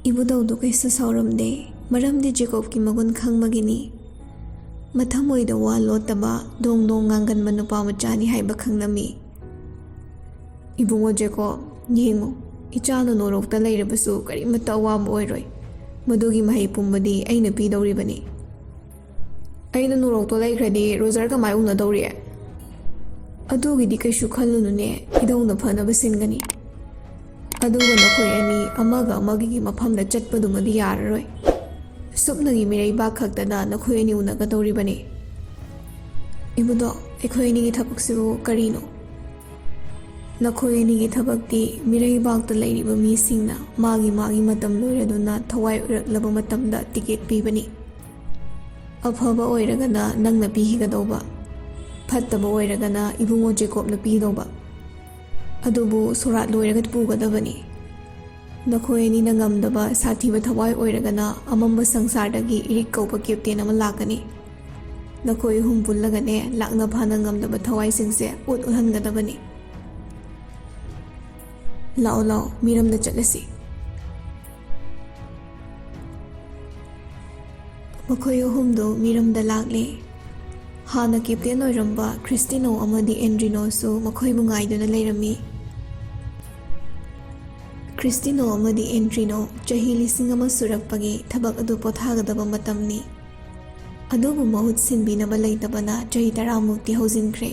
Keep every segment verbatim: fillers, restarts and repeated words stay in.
ꯏꯕꯨꯙꯧꯗꯨ ꯀꯩꯁꯨ ꯁꯥꯎꯔꯝꯗꯦ, ꯃꯔꯝꯗꯤ ꯖꯦꯀꯣꯕꯀꯤ ꯃꯒꯨꯟ ꯈꯪꯕꯒꯤꯅꯤ꯫ ꯃꯊꯃꯣꯏꯗ ꯋꯥ ꯂꯣꯠꯇꯕ, ꯗꯣꯡ ꯗꯣꯡ ꯉꯥꯡꯒꯟꯕ ꯅꯨꯄꯥ ꯃꯆꯥꯅꯤ ꯍꯥꯏꯕ ꯈꯪꯂꯝꯃꯤ꯫ "ꯏꯕꯨꯡꯉꯣ ꯖꯦꯀꯣꯕ, ꯌꯦꯡꯉꯨ, ꯏꯆꯥꯅ ꯅꯣꯔꯣꯛꯇ ꯂꯩꯔꯕꯁꯨ ꯀꯔꯤꯃꯠꯇ ꯑꯋꯥꯕ ꯑꯣꯏꯔꯣꯏ꯫ ꯃꯗꯨꯒꯤ ꯃꯍꯩ ꯄꯨꯝꯕꯗꯤ ꯑꯩꯅ ꯄꯤꯗꯧꯔꯤꯕꯅꯤ꯫ ꯑꯩꯅ ꯅꯣꯔꯣꯛꯇ ꯂꯩꯈ꯭ꯔꯗꯤ ꯔꯣꯖꯔ ꯀꯃꯥꯏ ꯎꯅꯗꯧꯔꯤ? ꯑꯗꯨꯒꯤꯗꯤ ꯀꯩꯁꯨ ꯈꯜꯂꯨꯅꯨꯅꯦ, ꯏꯙꯧꯅ ꯐꯅꯕ ꯁꯤꯟꯒꯅꯤ꯫ ꯑꯗꯨꯒ ꯅꯈꯣꯏ ꯑꯅꯤ ꯑꯃꯒ ꯑꯃꯒꯤ ꯃꯐꯝꯗ ꯆꯠꯄꯗꯨꯃꯗꯤ ꯌꯥꯔꯔꯣꯏ꯫ ꯁꯨꯞꯅꯒꯤ ꯃꯤꯔꯩꯕꯥꯛ ꯈꯛꯇꯗ ꯅꯈꯣꯏ ꯑꯅꯤ ꯎꯅꯒꯗꯧꯔꯤꯕꯅꯤ꯫" "ꯏꯕꯨꯙꯧ, ꯑꯩꯈꯣꯏ ꯑꯅꯤꯒꯤ ꯊꯕꯛꯁꯤꯕꯨ ꯀꯔꯤꯅꯣ?" "ꯅꯈꯣꯏ ꯑꯅꯤꯒꯤ ꯊꯕꯛꯇꯤ ꯃꯤꯔꯩꯕꯥꯛꯇ ꯂꯩꯔꯤꯕ ꯃꯤꯁꯤꯡꯅ ꯃꯥꯒꯤ ꯃꯥꯒꯤ ꯃꯇꯝ ꯂꯣꯏꯔꯗꯨꯅ ꯊꯋꯥꯏ ꯑꯣꯏꯔꯛꯂꯕ ꯃꯇꯝꯗ ꯇꯤꯀꯦꯠ ꯄꯤꯕꯅꯤ꯫ ꯑꯐꯕ ꯑꯣꯏꯔꯒꯅ ꯅꯪꯅ ꯄꯤꯈꯤꯒꯗꯧꯕ, ꯐꯠꯇꯕ ꯑꯣꯏꯔꯒꯅ ꯏꯕꯨꯡꯉꯣ ꯖꯦꯀꯣꯕꯅ ꯄꯤꯗꯧꯕ꯫ ꯑꯗꯨꯕꯨ ꯁꯣꯔꯥꯠ ꯂꯣꯏꯔꯒ ꯄꯨꯒꯗꯕꯅꯤ꯫ ꯅꯈꯣꯏ ꯑꯅꯤꯅ ꯉꯝꯗꯕ ꯁꯥꯊꯤꯕ ꯊꯋꯥꯏ ꯑꯣꯏꯔꯒꯅ ꯑꯃꯝꯕ ꯁꯪꯁꯥꯔꯗꯒꯤ ꯏꯔꯤꯛ ꯀꯧꯕ ꯀꯦꯞꯇꯦꯟ ꯑꯃ ꯂꯥꯛꯀꯅꯤ꯫ ꯅꯈꯣꯏ ꯑꯍꯨꯝ ꯄꯨꯜꯂꯒꯅꯦ, ꯂꯥꯛꯅ ꯐꯥꯅ ꯉꯝꯗꯕ ꯊꯋꯥꯏꯁꯤꯡꯁꯦ ꯎꯠ ꯎꯠꯍꯟꯒꯗꯕꯅꯤ꯫ ꯂꯥꯛꯑꯣ, ꯂꯥꯛꯑꯣ, ꯃꯤꯔꯝꯗ ꯆꯠꯂꯁꯤ꯫" ꯃꯈꯣꯏ ꯑꯍꯨꯝꯗꯨ ꯃꯤꯔꯝꯗ ꯂꯥꯛꯂꯦ꯫ ꯍꯥꯟꯅ ꯀꯦꯞꯇꯦꯟ ꯑꯣꯏꯔꯝꯕ ꯈ꯭ꯔꯤꯁꯇꯤꯅꯣ ꯑꯃꯗꯤ ꯑꯦꯟꯗ꯭ꯔꯤꯅꯣꯁꯨ ꯃꯈꯣꯏꯕꯨ ꯉꯥꯏꯗꯨꯅ ꯂꯩꯔꯝꯃꯤ꯫ ꯈ꯭ꯔꯤꯁꯇꯤꯅꯣ ꯑꯃꯗꯤ ꯑꯦꯟꯗ꯭ꯔꯤꯅꯣ ꯆꯍꯤ ꯂꯤꯁꯤꯡ ꯑꯃ ꯁꯨꯔꯛꯄꯒꯤ ꯊꯕꯛ ꯑꯗꯨ ꯄꯣꯊꯥꯒꯗꯕ ꯃꯇꯝꯅꯤ꯫ ꯑꯗꯨꯕꯨ ꯃꯍꯨꯠ ꯁꯤꯟꯕꯤꯅꯕ ꯂꯩꯇꯕꯅ ꯆꯍꯤ ꯇꯔꯥꯃꯨꯛꯇꯤ ꯍꯧꯖꯤꯟꯈ꯭ꯔꯦ꯫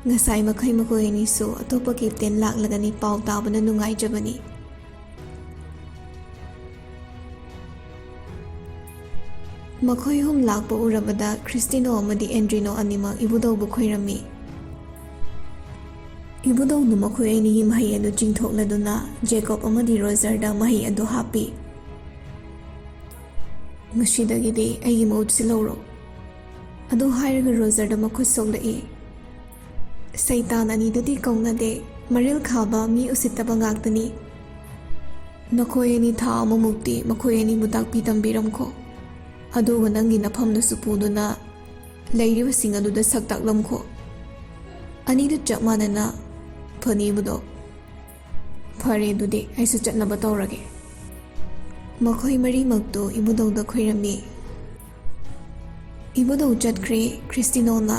ꯉꯁꯥꯏ ꯃꯈꯩ ꯃꯈꯣꯏ ꯑꯅꯤꯁꯨ ꯑꯇꯣꯞꯄ ꯀꯦꯞꯇꯦꯟ ꯂꯥꯛꯂꯒꯅꯤ ꯄꯥꯎ ꯇꯥꯕꯅ ꯅꯨꯡꯉꯥꯏꯖꯕꯅꯤ꯫ ꯃꯈꯣꯏ ꯑꯍꯨꯝ ꯂꯥꯛꯄ ꯎꯔꯕꯗ ꯈ꯭ꯔꯤꯁꯇꯤꯅꯣ ꯑꯃꯗꯤ ꯑꯦꯟꯗ꯭ꯔꯤꯅꯣ ꯑꯅꯤꯃꯛ ꯏꯕꯨꯙꯧꯕꯨ ꯈꯣꯏꯔꯝꯃꯤ꯫ ꯏꯕꯨꯙꯧꯅ ꯃꯈꯣꯏ ꯑꯅꯤꯒꯤ ꯃꯍꯩ ꯑꯗꯨ ꯆꯤꯡꯊꯣꯛꯂꯗꯨꯅ ꯖꯦꯀꯣꯕ ꯑꯃꯗꯤ ꯔꯣꯖꯔꯗ ꯃꯍꯩ ꯑꯗꯨ ꯍꯥꯞꯄꯤ꯫ "ꯉꯁꯤꯗꯒꯤꯗꯤ ꯑꯩꯒꯤ ꯃꯍꯨꯠ ꯁꯤꯜꯍꯧꯔꯣ꯫" ꯑꯗꯨ ꯍꯥꯏꯔꯒ ꯔꯣꯖꯔꯗ ꯃꯈꯨꯠ ꯁꯣꯛꯂꯛꯏ꯫ "ꯁꯩꯇꯥꯟ ꯑꯅꯤꯗꯨꯗꯤ ꯀꯧꯅꯗꯦ, ꯃꯔꯤꯜ ꯈꯥꯕ ꯃꯤ ꯎꯁꯤꯠꯇꯕ ꯉꯥꯛꯇꯅꯤ꯫ ꯅꯈꯣꯏ ꯑꯅꯤ ꯊꯥ ꯑꯃꯃꯨꯛꯇꯤ ꯃꯈꯣꯏ ꯑꯅꯤꯕꯨ ꯇꯥꯛꯄꯤ ꯇꯝꯕꯤꯔꯝꯈꯣ꯫ ꯑꯗꯨꯒ ꯅꯪꯒꯤ ꯅꯐꯝꯗꯁꯨ ꯄꯨꯗꯨꯅ ꯂꯩꯔꯤꯕꯁꯤꯡ ꯑꯗꯨꯗ ꯁꯛ ꯇꯥꯛꯂꯝꯈꯣ꯫ ꯑꯅꯤꯗꯨ ꯆꯞ ꯃꯥꯟꯅꯅ ꯐꯅꯤꯕꯨꯗꯣ꯫ ꯐꯔꯦ, ꯑꯗꯨꯗꯤ ꯑꯩꯁꯨ ꯆꯠꯅꯕ ꯇꯧꯔꯒꯦ꯫" ꯃꯈꯣꯏ ꯃꯔꯤꯃꯛꯇꯨ ꯏꯕꯨꯙꯧꯗ ꯈꯣꯏꯔꯝꯃꯤ꯫ "ꯏꯕꯨꯙꯧ ꯆꯠꯈ꯭ꯔꯦ, ꯈ꯭ꯔꯤꯁꯇꯤꯅꯣꯅ꯫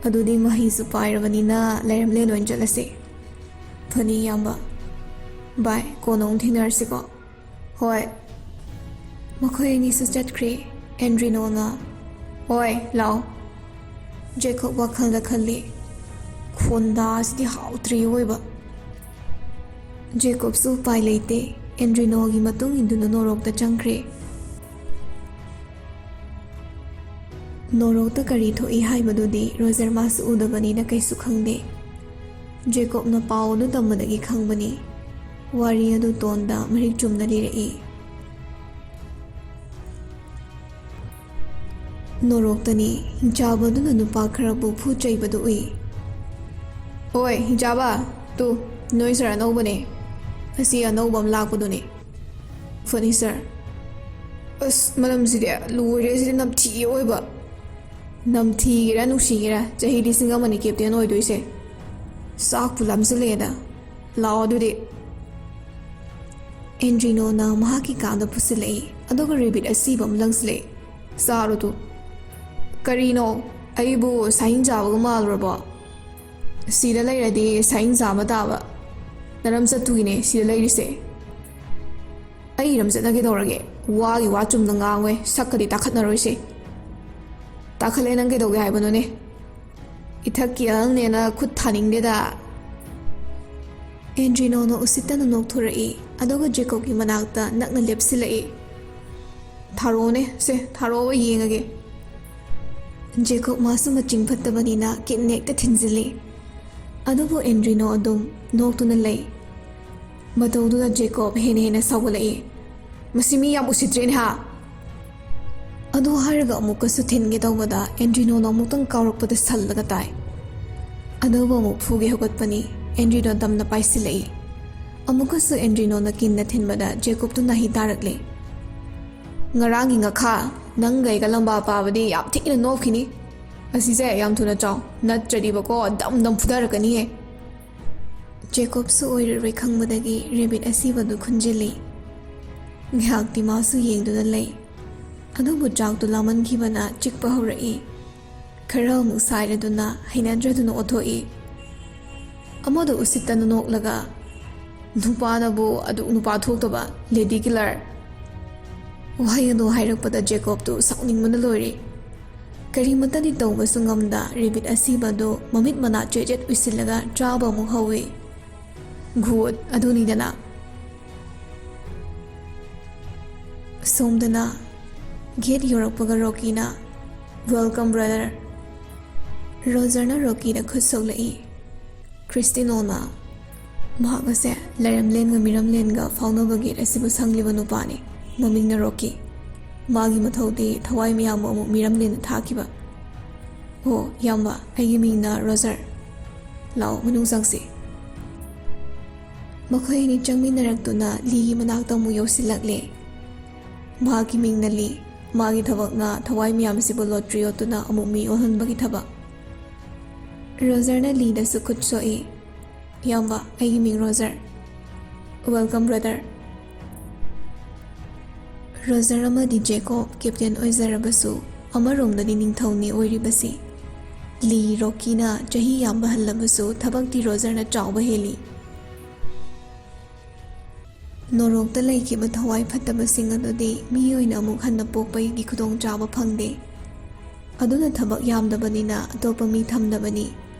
ꯑꯗꯨꯗꯤ ꯃꯍꯩꯁꯨ ꯄꯥꯏꯔꯕꯅꯤꯅ ꯂꯩꯔꯝꯂꯦ ꯂꯣꯏꯅ ꯆꯠꯂꯁꯦ꯫" "ꯐꯅꯤ, ꯏꯌꯥꯝꯕ꯫ ꯕꯥꯏ, ꯀꯣꯟꯅ ꯑꯃꯨꯛ ꯊꯦꯡꯅꯔꯁꯤꯀꯣ꯫" "ꯍꯣꯏ꯫" ꯃꯈꯣꯏ ꯑꯅꯤꯁꯨ ꯆꯠꯈ꯭ꯔꯦ꯫ ꯑꯦꯟꯗ꯭ꯔꯤꯅꯣꯅ, "ꯍꯣꯏ, ꯂꯥꯛꯑꯣ꯫" ꯖꯦꯀꯣꯕ ꯋꯥꯈꯜꯗ ꯈꯜꯂꯤ, "ꯈꯣꯟꯗꯥ ꯑꯁꯤꯗꯤ ꯍꯥꯎꯇ꯭ꯔꯤ ꯑꯣꯏꯕ꯫" ꯖꯦꯀꯣꯕꯁꯨ ꯎꯄꯥꯏ ꯂꯩꯇꯦ꯫ ꯑꯦꯟꯗ꯭ꯔꯤꯅꯣꯒꯤ ꯃꯇꯨꯡ ꯏꯟꯗꯨꯅ ꯅꯣꯔꯣꯛꯇ ꯆꯪꯈ꯭ꯔꯦ꯫ ꯅꯣꯔꯣꯛꯇ ꯀꯔꯤ ꯊꯣꯛꯏ ꯍꯥꯏꯕꯗꯨꯗꯤ ꯔꯣꯖꯔ ꯃꯥꯁꯨ ꯎꯗꯕꯅꯤꯅ ꯀꯩꯁꯨ ꯈꯪꯗꯦ꯫ ꯖꯦꯀꯣꯕꯅ ꯄꯥꯎ ꯑꯗꯨ ꯇꯝꯕꯗꯒꯤ ꯈꯪꯕꯅꯤ꯫ ꯋꯥꯔꯤ ꯑꯗꯨ ꯇꯣꯟꯗ ꯃꯔꯤꯛ ꯆꯨꯝꯅ ꯂꯤꯔꯛꯏ꯫ ꯅꯣꯔꯣꯛꯇꯅꯤ꯫ ꯍꯤꯡꯆꯥꯕ ꯑꯗꯨꯅ ꯅꯨꯄꯥ ꯈꯔꯕꯨ ꯐꯨ ꯆꯩꯕꯗꯨ ꯎꯏ꯫ "ꯑꯣꯏ, ꯍꯤꯡꯆꯥꯕ, ꯇꯨ, ꯅꯣꯏ ꯁꯥꯔ ꯑꯅꯧꯕꯅꯦ꯫ ꯑꯁꯤ ꯑꯅꯧꯕ ꯑꯃ ꯂꯥꯛꯄꯗꯨꯅꯦ꯫" "ꯐꯅꯤ, ꯁꯥꯔ꯫" "ꯑꯁ, ꯃꯅꯝꯁꯤꯗꯤ ꯂꯣꯏꯔꯦ, ꯁꯤꯗꯤ ꯅꯝꯊꯤꯌꯦ ꯑꯣꯏꯕ꯫" "ꯅꯝꯊꯤꯒꯦꯔꯥ ꯅꯨꯡꯁꯤꯒꯦꯔꯥ, ꯆꯍꯤ ꯂꯤꯁꯤꯡ ꯑꯃꯅꯤ ꯀꯦꯞꯇꯦꯟ ꯑꯣꯏꯗꯣꯏꯁꯦ꯫ ꯆꯥꯛꯄꯨ ꯂꯥꯝꯁꯤꯜꯂꯛꯑꯦꯗ꯫ ꯂꯥꯛꯑꯣ ꯑꯗꯨꯗꯤ꯫" ꯑꯦꯟꯗ꯭ꯔꯤꯅꯣꯅ ꯃꯍꯥꯛꯀꯤ ꯀꯥꯗ ꯄꯨꯁꯤꯜꯂꯛꯏ, ꯑꯗꯨꯒ ꯔꯦꯕꯤꯠ ꯑꯁꯤꯕ ꯑꯃ ꯂꯪꯁꯤꯜꯂꯛꯏ꯫ "ꯆꯥꯔꯣ ꯇꯨ꯫" "ꯀꯔꯤꯅꯣ? ꯑꯩꯕꯨ ꯁꯥꯍꯤꯡ ꯆꯥꯕꯒ ꯃꯥꯜꯂꯨꯔꯕꯣ? ꯁꯤꯗ ꯂꯩꯔꯗꯤ ꯁꯥꯍꯤꯡ ꯆꯥꯕ ꯇꯥꯕ꯫ ꯅꯔꯝ ꯆꯠꯇꯨꯒꯤꯅꯦ ꯁꯤꯗ ꯂꯩꯔꯤꯁꯦ꯫" "ꯑꯩ ꯏꯔꯝ ꯆꯠꯅ ꯀꯩꯗꯧꯔꯒꯦ? ꯋꯥꯒꯤ ꯋꯥ ꯆꯨꯝꯅ ꯉꯥꯡꯉꯣꯏ, ꯁꯛꯀꯗꯤ ꯇꯥꯈꯠꯅꯔꯣꯏꯁꯦ꯫" "ꯇꯥꯈꯠꯂꯦ, ꯅꯪ ꯀꯩꯗꯧꯒꯦ ꯍꯥꯏꯕꯅꯣꯅꯦ? ꯏꯊꯛꯀꯤ ꯑꯍꯜꯅꯦꯅ ꯈꯨꯠ ꯊꯥꯅꯤꯡꯗꯦꯗ꯫" ꯑꯦꯟꯗ꯭ꯔꯤꯅꯣꯅ ꯎꯁꯤꯠꯇꯅ ꯅꯣꯛꯊꯣꯔꯛꯏ, ꯑꯗꯨꯒ ꯖꯦꯀꯣꯕꯀꯤ ꯃꯅꯥꯛꯇ ꯅꯛꯅ ꯂꯦꯞꯁꯤꯜꯂꯛꯏ꯫ "ꯊꯥꯔꯛꯑꯣꯅꯦ, ꯁꯦ, ꯊꯥꯔꯛꯑꯣ, ꯌꯦꯡꯉꯒꯦ꯫" ꯖꯦꯀꯣꯕ ꯃꯥꯁꯨ ꯃꯆꯤꯡ ꯐꯠꯇꯕꯅꯤꯅ ꯀꯤꯟ ꯍꯦꯛꯇ ꯊꯤꯟꯖꯤꯜꯂꯤ꯫ ꯑꯗꯨꯕꯨ ꯑꯦꯟꯗ꯭ꯔꯤꯅꯣ ꯑꯗꯨꯝ ꯅꯣꯛꯇꯨꯅ ꯂꯩ꯫ ꯃꯇꯧꯗꯨꯗ ꯖꯦꯀꯣꯕ ꯍꯦꯟꯅ ꯍꯦꯟꯅ ꯁꯥꯎꯒꯠꯂꯛꯏ꯫ "ꯃꯁꯤ ꯃꯤ ꯌꯥꯝ ꯎꯁꯤꯠꯇ꯭ꯔꯦꯅꯦ, ꯍꯥ?" ꯑꯗꯨ ꯍꯥꯏꯔꯒ ꯑꯃꯨꯛꯀꯁꯨ ꯊꯤꯟꯒꯦ ꯇꯧꯕꯗ ꯑꯦꯟꯗ꯭ꯔꯤꯅꯣꯅ ꯑꯃꯨꯛꯇꯪ ꯀꯥꯎꯔꯛꯄꯗ ꯁꯜꯂꯒ ꯇꯥꯏ꯫ ꯑꯗꯨꯕꯨ ꯑꯃꯨꯛ ꯐꯨꯒꯦ ꯍꯧꯒꯠꯄꯅꯤ꯫ ꯑꯦꯟꯗ꯭ꯔꯤꯅꯣ ꯗꯝꯅ ꯄꯥꯏꯁꯤꯜꯂꯛꯏ꯫ ꯑꯃꯨꯛꯀꯁꯨ ꯑꯦꯟꯗ꯭ꯔꯤꯅꯣꯅ ꯀꯤꯟꯅ ꯊꯤꯟꯕꯗ ꯖꯦꯀꯣꯕꯇꯨ ꯅꯥꯍꯤ ꯇꯥꯔꯛꯂꯦ꯫ "ꯉꯔꯥꯡꯒꯤ ꯉꯥꯈꯥ, ꯅꯪꯒ ꯑꯩꯒ ꯂꯝꯕꯥ ꯄꯥꯕꯗꯤ ꯌꯥꯝ ꯊꯤꯅ ꯅꯣꯞꯈꯤꯅꯤ꯫ ꯑꯁꯤꯁꯦ ꯌꯥꯝ ꯊꯨꯅ ꯆꯥꯎ, ꯅꯠꯇ꯭ꯔꯗꯤꯕꯀꯣ ꯗꯝ ꯗꯝ ꯐꯨꯊꯔꯛꯀꯅꯤꯍꯦ꯫" ꯖꯦꯀꯣꯕꯁꯨ ꯑꯣꯏꯔꯔꯣꯏ ꯈꯪꯕꯗꯒꯤ ꯔꯦꯕꯤꯠ ꯑꯁꯤꯕꯗꯨ ꯈꯨꯟꯖꯤꯜꯂꯤ꯫ ꯉꯥꯏꯍꯥꯛꯇꯤ ꯃꯥꯁꯨ ꯌꯦꯡꯗꯨꯅ ꯂꯩ꯫ ꯑꯗꯨꯕꯨ ꯆꯥꯛꯇꯨ ꯂꯥꯝꯃꯟꯈꯤꯕꯅ ꯆꯤꯛꯄ ꯍꯧꯔꯛꯏ꯫ ꯈꯔ ꯑꯃꯨꯛ ꯁꯥꯏꯔꯗꯨꯅ ꯍꯩꯅꯗ꯭ꯔꯗꯨꯅ ꯑꯣꯊꯣꯛꯏ꯫ ꯑꯃꯗꯨ ꯎꯁꯤꯠꯇꯅ ꯅꯣꯛꯂꯒ, "ꯅꯨꯄꯥꯅꯕꯨ ꯑꯗꯨꯛ ꯅꯨꯄꯥ ꯊꯣꯛꯇꯕ, ꯂꯦꯗꯤ ꯀꯤꯂꯔ!" ꯋꯥꯍꯩ ꯑꯗꯨ ꯍꯥꯏꯔꯛꯄꯗ ꯖꯦꯀꯣꯕꯇꯨ ꯁꯥꯎꯅꯤꯡꯕꯅ ꯂꯣꯏꯔꯦ꯫ ꯀꯔꯤꯃꯠꯇꯗꯤ ꯇꯧꯕꯁꯨ ꯉꯝꯗ ꯔꯦꯕꯤꯠ ꯑꯁꯤꯕꯗꯨ ꯃꯃꯤꯠ ꯃꯅꯥ ꯆꯦꯠ ꯆꯦꯠ ꯎꯏꯁꯤꯜꯂꯒ ꯆꯥꯕ ꯑꯃꯨꯛ ꯍꯧꯏ꯫ ꯒꯨꯗ, ꯑꯗꯨꯅꯤꯗꯅ꯫ ꯁꯣꯝꯗꯅ ꯒꯦꯠ ꯌꯧꯔꯛꯄꯒ ꯔꯣꯀꯤꯅ, "Welcome, brother." ꯔꯣꯖꯔꯅ ꯔꯣꯀꯤꯗ ꯈꯨꯠ ꯁꯣꯛꯂꯛꯏ꯫ ꯀ꯭ꯔꯤꯁꯇꯤꯅꯣꯅ, "ꯃꯍꯥꯛ ꯑꯁꯦ ꯂꯩꯔꯝꯂꯦꯟꯒ ꯃꯤꯔꯝꯂꯦꯟꯒ ꯐꯥꯎꯅꯕ ꯒꯦꯠ ꯑꯁꯤꯕꯨ ꯁꯪꯂꯤꯕ ꯅꯨꯄꯥꯅꯤ꯫ ꯃꯃꯤꯡꯅ ꯔꯣꯀꯤ꯫ ꯃꯥꯒꯤ ꯃꯊꯧꯗꯤ ꯊꯋꯥꯏ ꯃꯌꯥꯝꯕꯨ ꯑꯃꯨꯛ ꯃꯤꯔꯝꯂꯦꯟꯗ ꯊꯥꯈꯤꯕ꯫ ꯑꯣ, ꯏꯌꯥꯝꯕ, ꯑꯩꯒꯤ ꯃꯤꯡꯅ ꯔꯣꯖꯔ꯫ ꯂꯥꯛꯑꯣ, ꯃꯅꯨꯡ ꯆꯪꯁꯤ꯫" ꯃꯈꯣꯏ ꯑꯅꯤ ꯆꯪꯃꯤꯟꯅꯔꯛꯇꯨꯅ ꯂꯤꯒꯤ ꯃꯅꯥꯛꯇ ꯑꯃꯨꯛ ꯌꯧꯁꯤꯜꯂꯛꯂꯦ꯫ ꯃꯍꯥꯛꯀꯤ ꯃꯤꯡꯅ ꯂꯤ꯫ ꯃꯥꯒꯤ ꯊꯕꯛꯅ ꯊꯋꯥꯏ ꯃꯌꯥꯝꯁꯤꯕꯨ ꯂꯣꯇ꯭ꯔꯤ ꯑꯣꯠꯇꯨꯅ ꯑꯃꯨꯛ ꯃꯤ ꯑꯣꯜꯍꯟꯕꯒꯤ ꯊꯕꯛ꯫ ꯔꯣꯖꯔꯅ ꯂꯤꯗꯁꯨ ꯈꯨꯠ ꯁꯣꯛꯏ꯫ "ꯏꯌꯥꯝꯕ, ꯑꯩꯒꯤ ꯃꯤꯡ ꯔꯣꯖꯔ꯫" "Welcome, brother." ꯔꯣꯖꯔ ꯑꯃꯗꯤ ꯖꯦꯀꯣꯕ ꯀꯦꯞꯇꯦꯟ ꯑꯣꯏꯖꯔꯕꯁꯨ, ꯑꯃꯔꯣꯝꯗꯗꯤ ꯅꯤꯡꯊꯧꯅꯤ ꯑꯣꯏꯔꯤꯕꯁꯤ꯫ ꯂꯤ ꯔꯣꯀꯤꯅ ꯆꯍꯤ ꯌꯥꯝꯕ ꯍꯜꯂꯕꯁꯨ, ꯊꯕꯛꯇꯤ ꯔꯣꯖꯔꯅ ꯆꯥꯎꯕ ꯍꯦꯜꯂꯤ꯫ ꯅꯣꯔꯣꯛꯇ ꯂꯩꯈꯤꯕ ꯊꯋꯥꯏ ꯐꯠꯇꯕꯁꯤꯡ ꯑꯗꯨꯗꯤ ꯃꯤ ꯑꯣꯏꯅ ꯑꯃꯨꯛ ꯍꯟꯅ ꯄꯣꯛꯄꯒꯤ ꯈꯨꯗꯣꯡꯆꯥꯕ ꯐꯪꯗꯦ꯫ ꯑꯗꯨꯅ ꯊꯕꯛ ꯌꯥꯝꯗꯕꯅꯤꯅ ꯑꯇꯣꯞꯄ ꯃꯤ ꯊꯝꯗꯕꯅꯤ꯫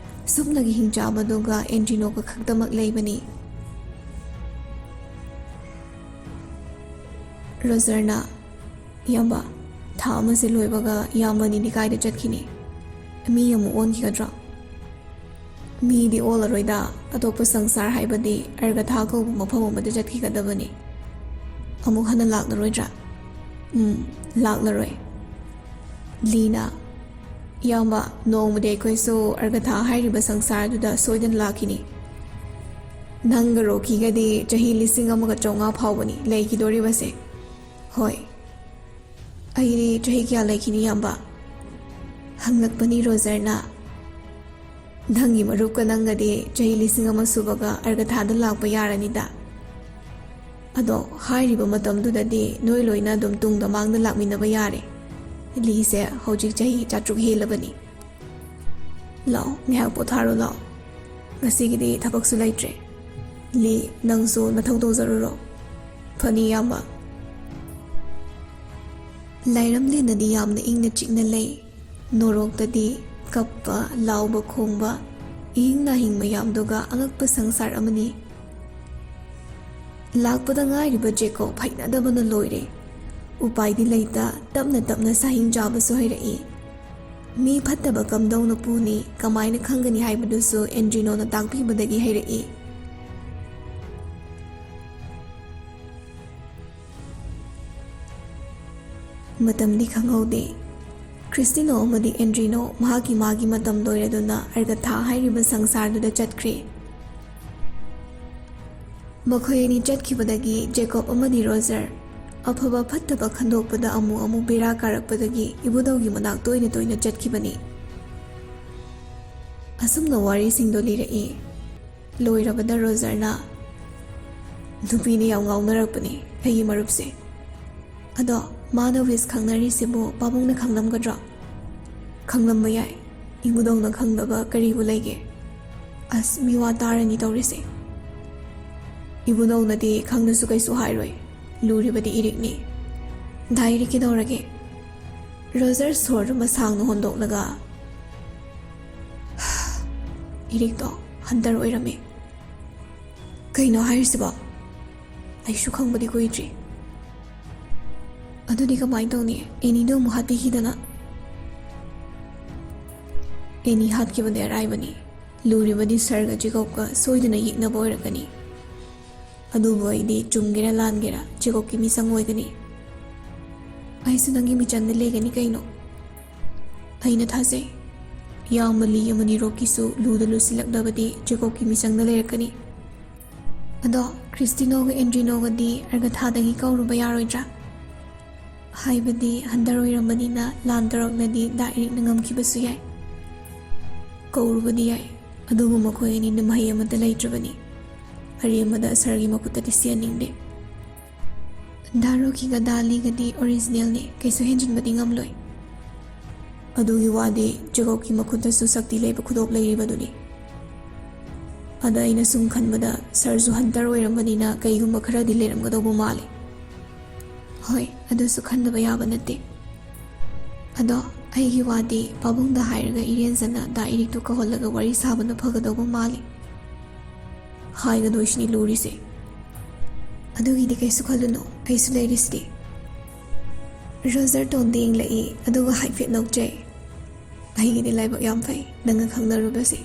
ꯁꯨꯞꯅꯒꯤ ꯍꯤꯡꯆꯥꯕꯗꯨꯒ ꯑꯦꯟꯗ꯭ꯔꯤꯅꯣꯒ ꯈꯛꯇꯃꯛ ꯂꯩꯕꯅꯤ꯫ ꯔꯣꯖꯔꯅ, "ꯏꯌꯥꯝꯕ, ꯊꯥ ꯑꯃꯁꯦ ꯂꯣꯏꯕꯒ ꯏꯌꯥꯝꯕꯅꯤꯗꯤ ꯀꯥꯏꯗ ꯆꯠꯈꯤꯅꯤ? ꯃꯤ ꯑꯃꯨꯛ ꯑꯣꯟꯈꯤꯒꯗ꯭ꯔꯣ?" "ꯃꯤꯗꯤ ꯑꯣꯜꯂꯔꯣꯏꯗ, ꯑꯇꯣꯞꯄ ꯁꯪꯁꯥꯔ ꯍꯥꯏꯕꯗꯤ ꯑꯔꯒꯊꯥ ꯀꯧꯕ ꯃꯐꯝ ꯑꯃꯗ ꯆꯠꯈꯤꯒꯗꯕꯅꯤ꯫ ꯑꯃꯨꯛ ꯍꯟꯅ ꯂꯥꯛꯂꯔꯣꯏꯗ꯭ꯔꯥ?" "ꯎꯝ, ꯂꯥꯛꯂꯔꯣꯏ꯫" ꯂꯤꯅ, "ꯏꯌꯥꯝꯕ, ꯅꯣꯡꯃꯗꯤ ꯑꯩꯈꯣꯏꯁꯨ ꯑꯔꯒꯊꯥ ꯍꯥꯏꯔꯤꯕ ꯁꯪꯁꯥꯔꯗꯨꯗ ꯁꯣꯏꯗꯅ ꯂꯥꯛꯈꯤꯅꯤ꯫ ꯅꯪꯒ ꯔꯣꯀꯤꯒꯗꯤ ꯆꯍꯤ ꯂꯤꯁꯤꯡ ꯑꯃꯒ ꯆꯥꯝꯃꯉꯥ ꯐꯥꯎꯕꯅꯤ ꯂꯩꯈꯤꯗꯣꯔꯤꯕꯁꯦ꯫" "ꯍꯣꯏ꯫ ꯑꯩꯗꯤ ꯆꯍꯤ ꯀꯌꯥ ꯂꯩꯈꯤꯅꯤ, ꯏꯌꯥꯝꯕ?" ꯍꯪꯂꯛꯄꯅꯤ ꯔꯣꯖꯔꯅ꯫ "ꯅꯪꯒꯤ ꯃꯔꯨꯞꯀ ꯅꯪꯒꯗꯤ ꯆꯍꯤ ꯂꯤꯁꯤꯡ ꯑꯃ ꯁꯨꯕꯒ ꯑꯔꯒꯊꯥꯗ ꯂꯥꯛꯄ ꯌꯥꯔꯅꯤꯗ꯫" ꯑꯗꯣ ꯍꯥꯏꯔꯤꯕ ꯃꯇꯝꯗꯨꯗꯗꯤ ꯅꯣꯏ ꯂꯣꯏꯅ ꯑꯗꯨꯝ ꯇꯨꯡꯗ ꯃꯥꯡꯗ ꯂꯥꯛꯃꯤꯟꯅꯕ ꯌꯥꯔꯦ꯫ ꯂꯤꯁꯦ ꯍꯧꯖꯤꯛ ꯆꯍꯤ ꯆꯥꯇ꯭ꯔꯨꯛ ꯍꯦꯜꯂꯕꯅꯤ꯫ ꯂꯥꯛꯑꯣ, ꯉꯥꯏꯍꯥꯛ ꯄꯣꯊꯥꯔꯣ ꯂꯥꯛꯑꯣ꯫ ꯉꯁꯤꯒꯤꯗꯤ ꯊꯕꯛꯁꯨ ꯂꯩꯇ꯭ꯔꯦ꯫ ꯂꯤ, ꯅꯪꯁꯨ ꯅꯊꯧ ꯇꯧꯖꯔꯨꯔꯣ꯫ ꯐꯅꯤ, ꯏꯌꯥꯝꯕ꯫ ꯂꯥꯏꯔꯝꯂꯦꯟꯅꯗꯤ ꯌꯥꯝꯅ ꯏꯪꯅ ꯆꯤꯛꯅ ꯂꯩ꯫ ꯅꯣꯔꯣꯛꯇꯗꯤ ꯀꯞꯄ, ꯂꯥꯎꯕ, ꯈꯣꯡꯕ, ꯏꯍꯤꯡ ꯅꯥꯍꯤꯡ ꯃꯌꯥꯝꯗꯨꯒ ꯑꯉꯛꯄ ꯁꯪꯁꯥꯔ ꯑꯃꯅꯤ꯫ ꯂꯥꯛꯄꯗ ꯉꯥꯏꯔꯤꯕ ꯖꯦꯀꯣꯕ ꯍꯩꯅꯗꯕꯅ ꯂꯣꯏꯔꯦ꯫ ꯎꯄꯥꯏꯗꯤ ꯂꯩꯇ, ꯇꯞꯅ ꯇꯞꯅ ꯁꯥꯍꯤꯡ ꯆꯥꯕꯁꯨ ꯍꯩꯔꯛꯏ꯫ ꯃꯤ ꯐꯠꯇꯕ ꯀꯝꯗꯧꯅ ꯄꯨꯅꯤ, ꯀꯃꯥꯏꯅ ꯈꯪꯒꯅꯤ ꯍꯥꯏꯕꯗꯨꯁꯨ ꯑꯦꯟꯗ꯭ꯔꯤꯅꯣꯅ ꯇꯥꯛꯄꯤꯕꯗꯒꯤ ꯍꯩꯔꯛꯏ꯫ ꯃꯇꯝꯗꯤ ꯈꯪꯍꯧꯗꯦ꯫ ꯈ꯭ꯔꯤꯁꯇꯤꯅꯣ ꯑꯃꯗꯤ ꯑꯦꯟꯗ꯭ꯔꯤꯅꯣ ꯃꯍꯥꯛꯀꯤ ꯃꯥꯒꯤ ꯃꯇꯝ ꯂꯣꯏꯔꯗꯨꯅ ꯑꯔꯒꯊꯥ ꯍꯥꯏꯔꯤꯕ ꯁꯪꯁꯥꯔꯗꯨꯗ ꯆꯠꯈ꯭ꯔꯦ꯫ ꯃꯈꯣꯏ ꯑꯅꯤ ꯆꯠꯈꯤꯕꯗꯒꯤ ꯖꯦꯀꯣꯕ ꯑꯃꯗꯤ ꯔꯣꯖꯔ ꯑꯐꯕ ꯐꯠꯇꯕ ꯈꯟꯗꯣꯛꯄꯗ ꯑꯃꯨꯛ ꯑꯃꯨꯛ ꯕꯦꯔꯥ ꯀꯥꯔꯛꯄꯗꯒꯤ ꯏꯕꯨꯙꯧꯒꯤ ꯃꯅꯥꯛ ꯇꯣꯏꯅ ꯇꯣꯏꯅ ꯆꯠꯈꯤꯕꯅꯤ꯫ ꯑꯁꯨꯝꯅ ꯋꯥꯔꯤꯁꯤꯡꯗꯣ ꯂꯤꯔꯛꯏ꯫ ꯂꯣꯏꯔꯕꯗ ꯔꯣꯖꯔꯅ, "ꯅꯨꯄꯤꯅ ꯌꯥꯝ ꯉꯥꯎꯅꯔꯛꯄꯅꯤ ꯑꯩꯒꯤ ꯃꯔꯨꯞꯁꯦ꯫ ꯑꯗꯣ ꯃꯥꯅ ꯋꯤꯁ ꯈꯪꯅꯔꯤꯁꯤꯕꯨ ꯄꯥꯕꯨꯡꯅ ꯈꯪꯂꯝꯒꯗ꯭ꯔꯣ?" "ꯈꯪꯂꯝꯕ ꯌꯥꯏ꯫ ꯏꯕꯨꯙꯧꯅ ꯈꯪꯗꯕ ꯀꯔꯤꯕꯨ ꯂꯩꯒꯦ? ꯑꯁ, ꯃꯤꯋꯥ ꯇꯥꯔꯅꯤ ꯇꯧꯔꯤꯁꯦ꯫ ꯏꯕꯨꯙꯧꯅꯗꯤ ꯈꯪꯅꯁꯨ ꯀꯩꯁꯨ ꯍꯥꯏꯔꯣꯏ꯫ ꯂꯨꯔꯤꯕꯗꯤ ꯏꯔꯤꯛꯅꯤ꯫ ꯗꯥ ꯏꯔꯤꯛ ꯀꯩꯗꯧꯔꯒꯦ?" ꯔꯣꯖꯔ ꯁꯣꯔ ꯑꯃ ꯁꯥꯡꯅ ꯍꯣꯟꯗꯣꯛꯂꯒ, "ꯏꯔꯤꯛꯇꯣ ꯍꯟꯇꯔ ꯑꯣꯏꯔꯝꯃꯦ꯫" "ꯀꯩꯅꯣ ꯍꯥꯏꯔꯤꯁꯤꯕꯣ? ꯑꯩꯁꯨ ꯈꯪꯕꯗꯤ ꯀꯨꯏꯗ꯭ꯔꯤ꯫" "ꯑꯗꯨꯗꯤ ꯀꯃꯥꯏꯅ ꯇꯧꯅꯤ? ꯑꯦꯅꯤꯗꯣ ꯑꯃꯨꯛ ꯍꯥꯠꯄꯤꯈꯤꯗꯅ?" "ꯑꯦꯅꯤ ꯍꯥꯠꯈꯤꯕꯗꯤ ꯑꯔꯥꯏꯕꯅꯤ꯫ ꯂꯨꯔꯤꯕꯗꯤ ꯁꯔꯒ ꯖꯦꯀꯣꯕꯀ ꯁꯣꯏꯗꯅ ꯌꯦꯛꯅꯕ ꯑꯣꯏꯔꯛꯀꯅꯤ꯫ ꯑꯗꯨꯕꯨ ꯑꯩꯗꯤ ꯆꯨꯝꯒꯦꯔꯥ ꯂꯥꯟꯒꯦꯔꯥ ꯖꯦꯀꯣꯕꯀꯤ ꯃꯤꯆꯪ ꯑꯣꯏꯒꯅꯤ꯫" "ꯑꯩꯁꯨ ꯅꯪꯒꯤ ꯃꯤꯆꯪꯗ ꯂꯩꯒꯅꯤ ꯀꯩꯅꯣ꯫ ꯑꯩꯅ ꯊꯥꯖꯩ, ꯏꯌꯥꯝꯕ ꯂꯤ ꯑꯃꯗꯤ ꯔꯣꯀꯤꯁꯨ ꯂꯨꯗ ꯂꯨꯁꯤꯜꯂꯛꯂꯕꯗꯤ ꯖꯦꯀꯣꯕꯀꯤ ꯃꯤꯆꯪꯗ ꯂꯩꯔꯛꯀꯅꯤ꯫ ꯑꯗꯣ ꯈ꯭ꯔꯤꯁꯇꯤꯅꯣꯒ ꯑꯦꯟꯗ꯭ꯔꯤꯅꯣꯒꯗꯤ ꯑꯔꯒꯊꯥꯗꯒꯤ ꯀꯧꯔꯨꯕ ꯌꯥꯔꯣꯏꯗ꯭ꯔꯥ? ꯍꯥꯏꯕꯗꯤ ꯍꯟꯗꯔ ꯑꯣꯏꯔꯝꯕꯅꯤꯅ ꯂꯥꯟ ꯇꯧꯔꯛꯂꯗꯤ ꯗꯥ ꯏꯔꯤꯛꯅ ꯉꯝꯈꯤꯕꯁꯨ ꯌꯥꯏ꯫" "ꯀꯧꯔꯨꯕꯗꯤ ꯌꯥꯏ, ꯑꯗꯨꯕꯨ ꯃꯈꯣꯏ ꯑꯅꯤꯗ ꯃꯍꯩ ꯑꯃꯠꯇ ꯂꯩꯇ꯭ꯔꯕꯅꯤ꯫ ꯑꯔꯦꯝꯕꯗ ꯁꯔꯒꯤ ꯃꯈꯨꯠꯇꯗꯤ ꯁꯤꯍꯟꯅꯤꯡꯗꯦ꯫ ꯗꯥ ꯔꯣꯀꯤꯒ ꯗꯥ ꯂꯤꯒꯗꯤ ꯑꯣꯔꯤꯖꯤꯅꯦꯜꯅꯤ, ꯀꯩꯁꯨ ꯍꯦꯟꯖꯤꯟꯕꯗꯤ ꯉꯝꯂꯣꯏ꯫ ꯑꯗꯨꯒꯤ ꯋꯥꯗꯤ ꯖꯦꯀꯣꯕꯀꯤ ꯃꯈꯨꯠꯇꯁꯨ ꯁꯛꯇꯤ ꯂꯩꯕ ꯈꯨꯗꯣꯞ ꯂꯩꯔꯤꯕꯗꯨꯅꯤ꯫ ꯑꯗ ꯑꯩꯅ ꯁꯨꯝ ꯈꯟꯕꯗ ꯁꯥꯔꯁꯨ ꯍꯟꯇꯔ ꯑꯣꯏꯔꯝꯕꯅꯤꯅ ꯀꯩꯒꯨꯝꯕ ꯈꯔꯗꯤ ꯂꯩꯔꯝꯒꯗꯧꯕ ꯃꯥꯜꯂꯤ꯫ ꯍꯣꯏ, ꯑꯗꯨꯁꯨ ꯈꯟꯗꯕ ꯌꯥꯕ ꯅꯠꯇꯦ꯫ ꯑꯗꯣ ꯑꯩꯒꯤ ꯋꯥꯗꯤ ꯄꯥꯕꯨꯡꯗ ꯍꯥꯏꯔꯒ ꯏꯔꯦꯟꯖꯅ ꯗꯥ ꯏꯔꯤꯛꯇꯨ ꯀꯧꯍꯜꯂꯒ ꯋꯥꯔꯤ ꯁꯥꯕꯅ ꯐꯒꯗꯧꯕ ꯃꯥꯜꯂꯤ꯫ ꯍꯥꯏꯒꯗꯣꯏꯁꯤꯅꯤ ꯂꯨꯔꯤꯁꯦ꯫ ꯑꯗꯨꯒꯤꯗꯤ ꯀꯩꯁꯨ ꯈꯜꯂꯨꯅꯨ, ꯑꯩꯁꯨ ꯂꯩꯔꯤꯁꯤꯗꯤ꯫ ꯔꯣꯖꯔꯇꯣꯟꯗ ꯌꯦꯡꯂꯛꯏ, ꯑꯗꯨꯒ ꯍꯥꯏꯐꯦꯠ ꯅꯣꯛꯆꯩ꯫ ꯑꯩꯒꯤꯗꯤ ꯂꯥꯏꯕꯛ ꯌꯥꯝ ꯐꯩ ꯅꯪꯒ ꯈꯪꯅꯔꯨꯕꯁꯦ꯫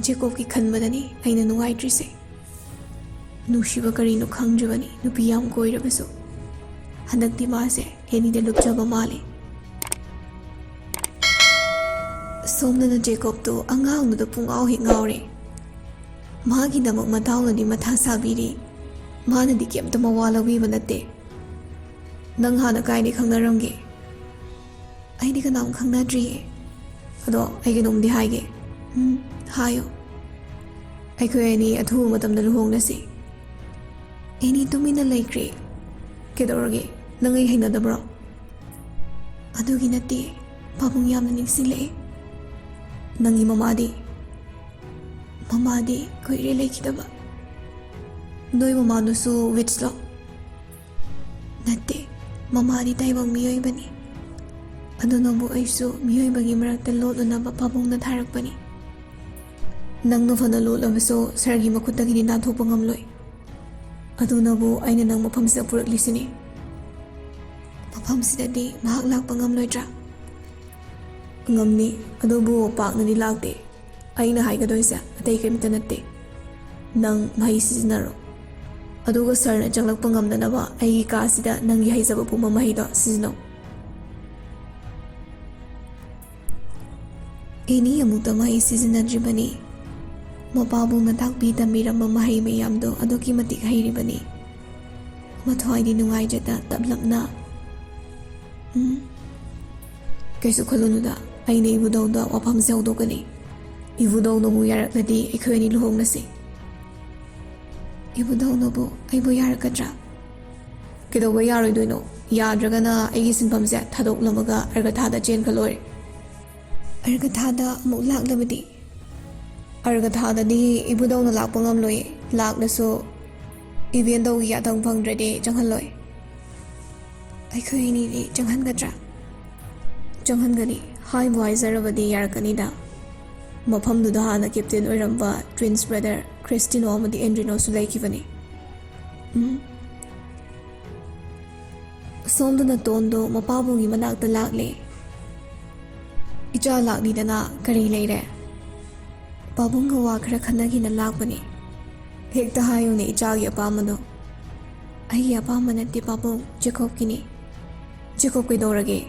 ꯖꯦꯀꯣꯕꯀꯤ ꯈꯟꯕꯗꯅꯤ ꯑꯩꯅ ꯅꯨꯡꯉꯥꯏꯇ꯭ꯔꯤꯁꯦ꯫ ꯅꯨꯡꯁꯤꯕ ꯀꯔꯤꯅꯣ ꯈꯪꯗ꯭ꯔꯤꯕꯅꯤ, ꯅꯨꯄꯤ ꯌꯥꯝ ꯀꯣꯏꯔꯕꯁꯨ꯫ ꯍꯟꯗꯛꯇꯤ ꯃꯥꯁꯦ ꯑꯦꯅꯤꯗ ꯂꯨꯞꯆꯕ ꯃꯥꯜꯂꯤ꯫ ꯁꯣꯝꯗꯅ ꯖꯦꯀꯣꯕꯇꯣ ꯑꯉꯥꯡꯗꯨꯗ ꯄꯨꯡꯉꯥꯎ ꯍꯦꯛ ꯉꯥꯎꯔꯦ꯫ ꯃꯥꯒꯤꯗꯃꯛ ꯃꯇꯥꯎꯅꯗꯤ ꯃꯊꯥ ꯁꯥꯕꯤꯔꯤ, ꯃꯥꯅꯗꯤ ꯀꯩꯝꯇ ꯃꯋꯥ ꯂꯧꯕꯤꯕ ꯅꯠꯇꯦ꯫ ꯅꯪ ꯍꯥꯟꯅ ꯀꯥꯏꯗꯩ ꯈꯪꯅꯔꯝꯒꯦ? ꯑꯩꯗꯤ ꯀꯅꯥꯝ ꯈꯪꯅꯗ꯭ꯔꯤꯌꯦ꯫ ꯑꯗꯣ ꯑꯩ ꯀꯩꯅꯣꯝꯗꯤ ꯍꯥꯏꯒꯦ꯫ ꯎꯝ, ꯍꯥꯏꯌꯣ꯫ ꯑꯩꯈꯣꯏ ꯑꯅꯤ ꯑꯊꯨꯕ ꯃꯇꯝꯗ ꯂꯨꯍꯣꯡꯂꯁꯤ꯫ ꯑꯦꯅꯤ ꯇꯨꯃꯤꯟꯅ ꯂꯩꯈ꯭ꯔꯦ꯫ ꯀꯩꯗꯧꯔꯒꯦ? ꯅꯪ ꯑꯩ ꯍꯩꯅꯗꯕ꯭ꯔꯣ? ꯑꯗꯨꯒꯤ ꯅꯠꯇꯦ, ꯄꯥꯕꯨꯡ ꯌꯥꯝꯅ ꯅꯤꯡꯁꯤꯡꯂꯛꯑꯦ꯫ ꯅꯪꯒꯤ ꯃꯃꯥꯗꯤ? ꯃꯃꯥꯗꯤ ꯀꯨꯏꯔꯦ ꯂꯩꯈꯤꯗꯕ꯫ ꯅꯣꯏ ꯃꯃꯥꯗꯨꯁꯨ ꯋꯤꯠꯁꯂꯣ? ꯅꯠꯇꯦ, ꯃꯃꯥꯗꯤ ꯇꯥꯏꯕꯪ ꯃꯤꯑꯣꯏꯕꯅꯤ꯫ ꯑꯗꯨꯅꯕꯨ ꯑꯩꯁꯨ ꯃꯤꯑꯣꯏꯕꯒꯤ ꯃꯔꯛꯇ ꯂꯣꯠꯂꯨꯅꯕ ꯄꯥꯕꯨꯡꯅ ꯊꯥꯔꯛꯄꯅꯤ꯫ ꯅꯪꯅ ꯐꯅ ꯂꯣꯠꯂꯕꯁꯨ ꯁꯥꯔꯒꯤ ꯃꯈꯨꯠꯇꯒꯤꯗꯤ ꯅꯥꯟꯊꯣꯛꯄ ꯉꯝꯂꯣꯏ꯫ ꯑꯗꯨꯅꯕꯨ ꯑꯩꯅ ꯅꯪ ꯃꯐꯝꯁꯤꯗ ꯄꯨꯔꯛꯂꯤꯁꯤꯅꯤ꯫ ꯃꯐꯝꯁꯤꯗꯗꯤ ꯃꯍꯥꯛ ꯂꯥꯛꯄ ꯉꯝꯂꯣꯏꯗ꯭ꯔꯥ? ꯉꯝꯅꯤ, ꯑꯗꯨꯕꯨ ꯄꯥꯛꯅꯗꯤ ꯂꯥꯛꯇꯦ꯫ ꯑꯩꯅ ꯍꯥꯏꯒꯗꯣꯏꯁꯦ ꯑꯇꯩ ꯀꯔꯤꯝꯇ ꯅꯠꯇꯦ꯫ ꯅꯪ ꯃꯍꯩ ꯁꯤꯖꯤꯟꯅꯔꯣ꯫ ꯑꯗꯨꯒ ꯁꯥꯔꯅ ꯆꯪꯂꯛꯄ ꯉꯝꯗꯅꯕ ꯑꯩꯒꯤ ꯀꯥꯁꯤꯗ ꯅꯪꯒꯤ ꯍꯩꯖꯕ ꯄꯨꯝꯕ ꯃꯍꯩꯗꯣ ꯁꯤꯖꯤꯟꯅꯧ꯫ ꯑꯦꯅꯤ ꯑꯃꯨꯛꯇ ꯃꯍꯩ ꯁꯤꯖꯤꯟꯅꯗ꯭ꯔꯤꯕꯅꯤ꯫ ꯃꯄꯥꯕꯨꯡꯅ ꯇꯥꯛꯄꯤ ꯇꯝꯕꯤꯔꯝꯕ ꯃꯍꯩ ꯃꯌꯥꯝꯗꯣ ꯑꯗꯨꯛꯀꯤ ꯃꯇꯤꯛ ꯍꯩꯔꯤꯕꯅꯤ꯫ ꯃꯊ꯭ꯋꯥꯏꯗꯤ ꯅꯨꯡꯉꯥꯏꯖꯗ ꯇꯞꯂꯞꯅ, "ꯎꯝ, ꯀꯩꯁꯨ ꯈꯜꯂꯨꯅꯨꯗ, ꯑꯩꯅ ꯏꯕꯨꯙꯧꯗ ꯋꯥꯐꯝꯁꯦ ꯍꯧꯗꯣꯛꯀꯅꯤ꯫ ꯏꯕꯨꯙꯧꯅꯕꯨ ꯌꯥꯔꯛꯂꯗꯤ ꯑꯩꯈꯣꯏ ꯑꯅꯤ ꯂꯨꯍꯣꯡꯂꯁꯤ꯫" "ꯏꯕꯨꯙꯧꯅꯕꯨ ꯑꯩꯕꯨ ꯌꯥꯔꯛꯀꯗ꯭ꯔꯥ?" ꯀꯩꯗꯧꯕ ꯌꯥꯔꯣꯏꯗꯣꯏꯅꯣ? ꯌꯥꯗ꯭ꯔꯒꯅ ꯑꯩꯒꯤ ꯁꯤꯟꯐꯝꯁꯦ ꯊꯥꯗꯣꯛꯂꯝꯃꯒ ꯑꯔꯒꯊꯥꯗ ꯆꯦꯟꯈ꯭ꯔ ꯂꯣꯏꯔꯦ꯫ ꯑꯔꯒꯊꯥꯗ ꯑꯃꯨꯛ ꯂꯥꯛꯂꯕꯗꯤ? ꯑꯔꯒꯊꯥꯗꯗꯤ ꯏꯕꯨꯙꯧꯅ ꯂꯥꯛꯄ ꯉꯝꯂꯣꯏꯌꯦ꯫ ꯂꯥꯛꯂꯁꯨ ꯏꯕꯦꯟꯗꯧꯒꯤ ꯌꯥꯊꯪ ꯐꯪꯗ꯭ꯔꯗꯤ ꯆꯪꯍꯜꯂꯣꯏ꯫ ꯑꯩꯈꯣꯏ ꯑꯅꯤꯗꯤ ꯆꯪꯍꯟꯒꯗ꯭ꯔꯥ? ꯆꯪꯍꯟꯒꯅꯤ꯫ ꯍꯥꯏꯕꯨ ꯍꯥꯏꯖꯔꯕꯗꯤ ꯌꯥꯔꯛꯀꯅꯤꯗ꯫ ꯃꯐꯝꯗꯨꯗ ꯍꯥꯟꯅ ꯀꯦꯞꯇꯦꯟ ꯑꯣꯏꯔꯝꯕ ꯇ꯭ꯋꯤꯟꯁ ꯕ꯭ꯔꯗꯔ ꯈ꯭ꯔꯤꯁꯇꯤꯅꯣ ꯑꯃꯗꯤ ꯑꯦꯟꯗ꯭ꯔꯤꯅꯣꯁꯨ ꯂꯩꯈꯤꯕꯅꯤ꯫ ꯎꯝ꯫ ꯁꯣꯝꯗꯅ ꯇꯣꯟꯗꯣ ꯃꯄꯥꯕꯨꯡꯒꯤ ꯃꯅꯥꯛꯇ ꯂꯥꯛꯂꯦ꯫ "ꯏꯆꯥ ꯂꯥꯛꯂꯤꯗꯅ ꯀꯔꯤ ꯂꯩꯔꯦ?" "ꯄꯥꯕꯨꯡꯒ ꯋꯥ ꯈꯔ ꯈꯟꯅꯒꯦꯅ ꯂꯥꯛꯄꯅꯦ꯫" "ꯍꯦꯛꯇ ꯍꯥꯏꯌꯨꯅꯦ ꯏꯆꯥꯒꯤ ꯑꯄꯥꯝꯕꯗꯣ꯫" "ꯑꯩꯒꯤ ꯑꯄꯥꯝꯕ ꯅꯠꯇꯦ ꯄꯥꯕꯨꯡ, ꯖꯦꯀꯣꯕꯀꯤꯅꯤ꯫" "ꯖꯦꯀꯣꯕ ꯀꯩꯗꯧꯔꯒꯦ?"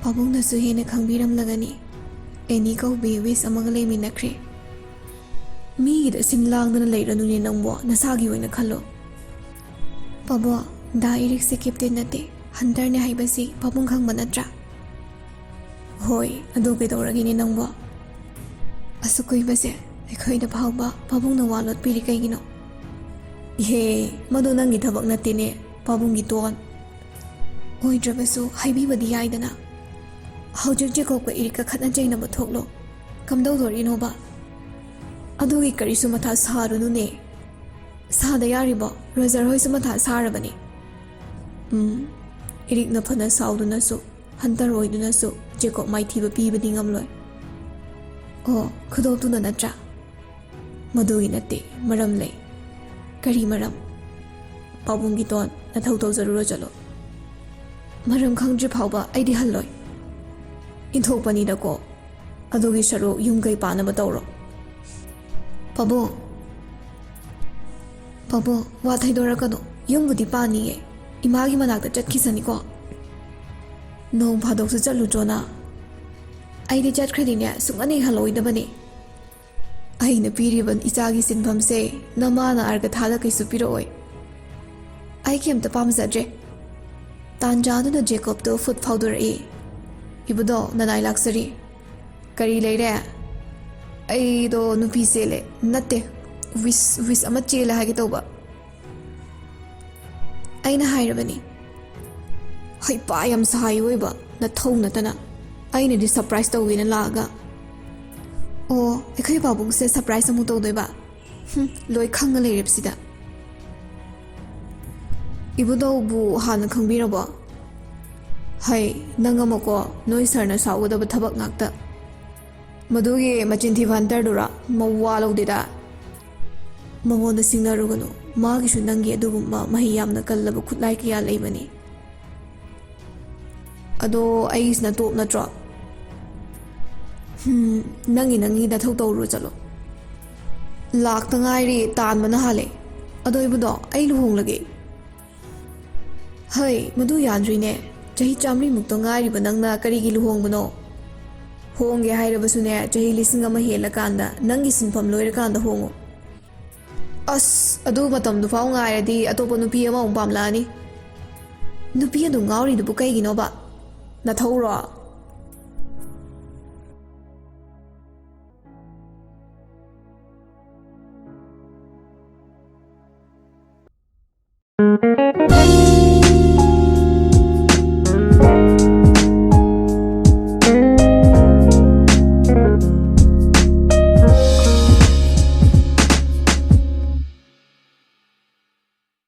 "ꯄꯥꯕꯨꯡꯅꯁꯨ ꯍꯦꯟꯅ ꯈꯪꯕꯤꯔꯝꯂꯒꯅꯤ꯫ ꯑꯦꯅꯤ ꯀꯧꯕꯤ ꯋꯤꯁ ꯑꯃꯒ ꯂꯩꯃꯤꯟꯅꯈ꯭ꯔꯦ꯫" "ꯃꯤꯒꯤꯗ ꯁꯤꯟ ꯂꯥꯡꯗꯅ ꯂꯩꯔꯅꯨꯅꯦ ꯅꯪꯕꯣ, ꯅꯁꯥꯒꯤ ꯑꯣꯏꯅ ꯈꯜꯂꯣ꯫" "ꯄꯥꯕꯨꯡ, ꯗꯥ ꯏꯔꯤꯛꯁꯦ ꯀꯦꯞꯇꯦꯟ ꯅꯠꯇꯦ, ꯍꯟꯇꯔꯅꯦ ꯍꯥꯏꯕꯁꯤ ꯄꯥꯕꯨꯡ ꯈꯪꯕ ꯅꯠꯇ꯭ꯔꯥ?" "ꯍꯣꯏ, ꯑꯗꯨ ꯀꯩꯗꯧꯔꯒꯦꯅꯦ ꯅꯪꯕꯣ?" "ꯑꯁꯨꯛ ꯀꯨꯏꯕꯁꯦ ꯑꯩꯈꯣꯏꯗ ꯐꯥꯎꯕ ꯄꯥꯕꯨꯡꯅ ꯋꯥ ꯂꯣꯠꯄꯤꯔꯤ ꯀꯩꯒꯤꯅꯣ?" "ꯏꯍꯦ, ꯃꯗꯨ ꯅꯪꯒꯤ ꯊꯕꯛ ꯅꯠꯇꯦꯅꯦ, ꯄꯥꯕꯨꯡꯒꯤ ꯇꯣꯟ꯫ ꯑꯣꯏꯗ꯭ꯔꯕꯁꯨ ꯍꯥꯏꯕꯤꯕꯗꯤ ꯌꯥꯏꯗꯅ꯫ ꯍꯧꯖꯤꯛ ꯖꯦꯀꯣꯕꯀ ꯏꯔꯤꯛꯀ ꯈꯠꯅ ꯆꯩꯅꯕ ꯊꯣꯛꯂꯣ꯫ ꯀꯝꯗꯧꯗꯣꯔꯤꯅꯣꯕ? ꯑꯗꯨꯒꯤ ꯀꯔꯤꯁꯨ ꯃꯊꯥ ꯁꯥꯔꯨꯅꯨꯅꯦ꯫" "ꯁꯥꯗ ꯌꯥꯔꯤꯕꯣ? ꯔꯣꯖꯔ ꯍꯣꯏꯁꯨ ꯃꯊꯥ ꯁꯥꯔꯕꯅꯤ꯫" "ꯎꯝ, ꯏꯔꯤꯛꯅ ꯐꯅ ꯁꯥꯎꯗꯨꯅꯁꯨ, ꯍꯟꯇꯔ ꯑꯣꯏꯗꯨꯅꯁꯨ ꯖꯦꯀꯣꯕ ꯃꯥꯏꯊꯤꯕ ꯄꯤꯕꯗꯤ ꯉꯝꯂꯣꯏ꯫" "ꯑꯣ, ꯈꯨꯗꯣꯞꯇꯨꯅ ꯅꯠꯇ꯭ꯔꯥ?" "ꯃꯗꯨꯒꯤ ꯅꯠꯇꯦ, ꯃꯔꯝ ꯂꯩ꯫" "ꯀꯔꯤ ꯃꯔꯝ?" "ꯄꯥꯕꯨꯡꯒꯤ ꯇꯣꯟ, ꯅꯊꯧ ꯇꯧꯖꯔꯨꯔꯣ ꯆꯠꯂꯣ꯫" "ꯃꯔꯝ ꯈꯪꯗ꯭ꯔꯤ ꯐꯥꯎꯕ ꯑꯩꯗꯤ ꯍꯜꯂꯣꯏ꯫" "ꯏꯟꯊꯣꯛꯄꯅꯤꯗꯀꯣ, ꯑꯗꯨꯒꯤ ꯁꯔꯨꯛ ꯌꯨꯝ ꯀꯩ ꯄꯥꯟꯅꯕ ꯇꯧꯔꯣ꯫" "ꯄꯥꯕꯨꯡ, ꯄꯥꯕꯨꯡ, ꯋꯥ ꯊꯩꯗꯣꯔꯛꯀꯅꯨ꯫ ꯌꯨꯝꯕꯨꯗꯤ ꯄꯥꯟꯅꯤꯌꯦ, ꯏꯃꯥꯒꯤ ꯃꯅꯥꯛꯇ ꯆꯠꯈꯤꯁꯅꯤꯀꯣ꯫" "ꯅꯣꯡ ꯐꯥꯗꯣꯛꯁꯨ ꯆꯠꯂꯨꯆꯣꯅ꯫" "ꯑꯩꯗꯤ ꯆꯠꯈ꯭ꯔꯗꯤꯅꯦ, ꯁꯨꯡꯍꯟ ꯍꯦꯛ ꯍꯜꯂꯛꯑꯣꯏꯗꯕꯅꯤ꯫" "ꯑꯩꯅ ꯄꯤꯔꯤꯕ ꯏꯆꯥꯒꯤ ꯁꯤꯟꯐꯝꯁꯦ ꯅꯃꯥꯅ ꯑꯥꯔꯒꯊꯥꯗ ꯀꯩꯁꯨ ꯄꯤꯔꯛꯑꯣꯏ꯫ ꯑꯩ ꯀꯩꯝꯇ ꯄꯥꯝꯖꯗ꯭ꯔꯦ꯫" ꯇꯥꯟꯖꯥꯗꯨꯗ ꯖꯦꯀꯣꯕꯇꯣ ꯐꯨꯠ ꯐꯥꯎꯗꯣꯔꯛꯏ꯫ "ꯏꯕꯨꯙꯧ, ꯅꯅꯥꯏ ꯂꯥꯛꯆꯔꯤ꯫" "ꯀꯔꯤ ꯂꯩꯔꯦ?" "ꯑꯩꯗꯣ ꯅꯨꯄꯤ ꯆꯦꯜꯂꯦ, ꯅꯠꯇꯦ, ꯋꯤꯁ, ꯋꯤꯁ ꯑꯃ ꯆꯦꯜꯂꯦ ꯍꯥꯏꯒꯦ ꯇꯧꯕ꯫" ꯑꯩꯅ ꯍꯥꯏꯔꯕꯅꯤ꯫ ꯍꯩꯄꯥ ꯌꯥꯝ ꯁꯥꯏ ꯑꯣꯏꯕ, ꯅꯊꯧ ꯅꯠꯇꯅ꯫ ꯑꯩꯅꯗꯤ ꯁꯔꯄ꯭ꯔꯥꯏꯁ ꯇꯧꯒꯦꯅ ꯂꯥꯛꯑꯒ꯫ ꯑꯣ, ꯑꯩꯈꯣꯏ ꯄꯥꯕꯨꯡꯁꯦ ꯁꯔꯄ꯭ꯔꯥꯏꯁ ꯑꯃꯨꯛ ꯇꯧꯗꯣꯏꯕ? ꯍꯨꯝ, ꯂꯣꯏ ꯈꯪꯉ ꯂꯩꯔꯤꯕꯁꯤꯗ꯫ ꯏꯕꯨꯙꯧꯕꯨ ꯍꯥꯟꯅ ꯈꯪꯕꯤꯔꯕꯣ? ꯍꯩ, ꯅꯪ ꯑꯃꯀꯣ, ꯅꯣꯏ ꯁꯥꯔꯅ ꯁꯥꯎꯒꯗꯕ ꯊꯕꯛ ꯉꯥꯛꯇ꯫ ꯃꯗꯨꯒꯤ ꯃꯆꯤꯟ ꯊꯤꯕ ꯍꯟꯇꯔꯗꯨꯔꯥ? ꯃꯋꯥ ꯂꯧꯗꯦꯗ꯫ ꯃꯉꯣꯟꯗ ꯁꯤꯡꯅꯔꯨꯒꯅꯨ, ꯃꯥꯒꯤꯁꯨ ꯅꯪꯒꯤ ꯑꯗꯨꯒꯨꯝꯕ ꯃꯍꯩ ꯌꯥꯝꯅ ꯀꯜꯂꯕ ꯈꯨꯠꯂꯥꯏ ꯀꯌꯥ ꯂꯩꯕꯅꯤ꯫ ꯑꯗꯣ ꯑꯩꯒꯤꯁꯤꯅ ꯇꯣꯞ ꯅꯠꯇ꯭ꯔꯣ? ꯍꯝ, ꯅꯪꯒꯤ ꯅꯪꯒꯤ ꯅꯊꯧ ꯇꯧꯔꯨꯔꯣ ꯆꯠꯂꯣ꯫ ꯂꯥꯛꯇ ꯉꯥꯏꯔꯤ, ꯇꯥꯟꯕꯅ ꯍꯥꯜꯂꯦ꯫ ꯑꯗꯣ ꯏꯕꯨꯗꯣ, ꯑꯩ ꯂꯨꯍꯣꯡꯂꯒꯦ꯫ ꯍꯩ, ꯃꯗꯨ ꯌꯥꯗ꯭ꯔꯤꯅꯦ꯫ ꯆꯍꯤ ꯆꯥꯃꯔꯤꯃꯨꯛꯇ ꯉꯥꯏꯔꯤꯕ ꯅꯪꯅ ꯀꯔꯤꯒꯤ ꯂꯨꯍꯣꯡꯕꯅꯣ? ꯍꯣꯡꯒꯦ ꯍꯥꯏꯔꯕꯁꯨꯅꯦ, ꯆꯍꯤ ꯂꯤꯁꯤꯡ ꯑꯃ ꯍꯦꯜꯂꯀꯥꯟꯗ, ꯅꯪꯒꯤ ꯁꯤꯟꯐꯝ ꯂꯣꯏꯔꯀꯥꯟꯗ ꯍꯣꯡꯉꯨ꯫ ꯑꯁ, ꯑꯗꯨ ꯃꯇꯝꯗꯨ ꯐꯥꯎ ꯉꯥꯏꯔꯗꯤ ꯑꯇꯣꯞꯄ ꯅꯨꯄꯤ ꯑꯃꯃꯨꯛ ꯄꯥꯝꯂꯛꯑꯅꯤ꯫ ꯅꯨꯄꯤ ꯑꯗꯨ ꯉꯥꯎꯔꯤꯗꯨꯕꯨ ꯀꯩꯒꯤꯅꯣꯕ? ꯅꯊꯧꯔꯣ?